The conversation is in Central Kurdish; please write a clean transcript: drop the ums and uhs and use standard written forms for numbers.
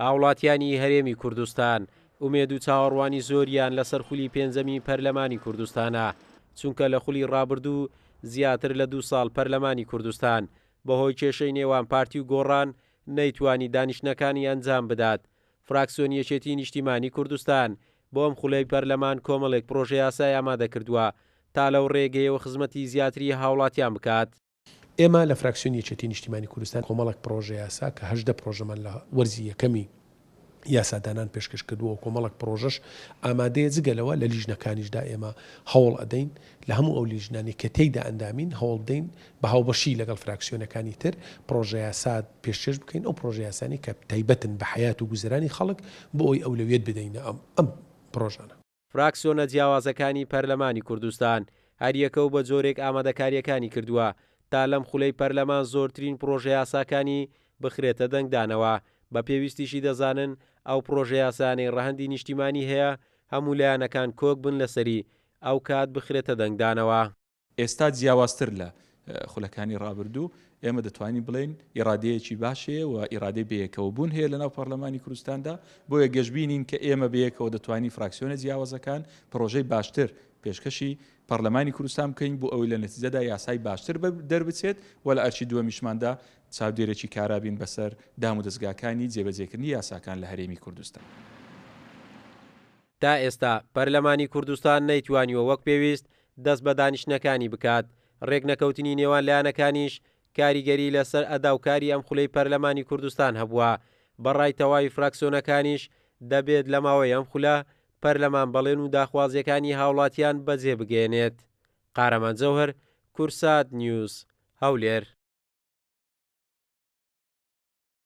هاوڵاتیانی هەرێمی کوردستان ئومێد و چاوەڕوانی زۆریان لەسەر خولی پێنجەمی پەرلەمانی کوردستانە، چونکە لە خولی ڕابردوو زیاتر لە دوو ساڵ پەرلەمانی کوردستان بەهۆی کێشەی نێوان پارتی و گۆڕان نەیتوانی دانیشتنەکانی ئەنجام بدات. فراکسیۆنی یەکێتیی نیشتیمانی کوردستان بۆ ئەم خولەی پەرلەمان کۆمەڵێک پڕۆژەیاسای ئامادەکردووە تا لەو ڕێگەیەوە خزمەتی زیاتری هاوڵاتیان بکات. ئێمە لە فراکسیۆنی یەکێتیی نیشتیمانی کوردستان کۆمەڵێک پڕۆژەیاسا کە 18 پڕۆژەمان لە وەرزی یەکەمی یاسادانان پێشکەش کردووە و کۆمەڵێک پڕۆژەش ئامادەیە، جگە لەوە لە لیژنەکانیشدا ئێمە هەوڵ ئەدەین لە هەموو ئەو لیژنانەی کە تێیدا ئەندامین هەوڵ بدەین بە هاوبەشی لەگەڵ فراکسیۆنەکانی تر پڕۆژەیاسا پێشکێش بکەین، ئەو پڕۆژەیاسانەی کە تایبەتن بە حەیات و گوزەرانی خەڵک بۆ ئەوەی ئەولەویەت بدەینە ئەم پڕۆژانە. فراکسیۆنە جیاوازەکانی پەرلەمانی کوردستان هەریەکە و بە جۆرێک ئامادەکارییەکانی کردووە تا لەم خولەی پەرلەمان زۆرترین پڕۆژەیاساکانی بخرێتە دەنگدانەوە، بە پێویستیشی دەزانن ئەو پڕۆژەیاسایانەی ڕەهەندی نیشتیمانی هەیە هەموو لایەنەکان کۆک بن لەسەری ئەوکات بخرێتە دەنگدانەوە. ئێستا جیاوازتر لە خولەکانی ڕابردوو ئێمە دەتوانین بڵێین ئیرادەیەکی باش هەیە و ئیرادەی بەیەکەوەبوون هەیە لەناو پەرلەمانی کوردستاندا، بۆیە گەشبینین کە ئێمە بەیەکەوە دەتوانین فراکسیۆنە جیاوازەکان پڕۆژەی باشتر پێشکەشی پەرلەمانی کوردستان بکەین بۆ ئەوەی لە نەتیجەدا یاسای باشتر دەربچێت و لە ئەرکی دووەمیشماندا چاودێرێکی کارا بین بەسەر دامودەزگاکانی جێبەجێکردنی یاساکان لە هەرێمی کوردستان. تا ئێستا پەرلەمانی کوردستان نەیتوانیوە وەک پێویست دەست بە دانیشتنەکانی بکات، رێکنەکەوتنی نێوان لایەنەکانیش کاریگەری لەسەر ئەدا و کاری ئەم خولەی پەرلەمانی کوردستان هەبووە، بە ڕای تەواوی فراکسیۆنەکانیش دەبێت لە ماوەی ئەم خولە پەرلەمان بەڵێن و داخوازییەکانی هاوڵاتیان بەجێ بگەیەنێت. قارەمان جەوهەر، کورسات نیوز، هەولێر.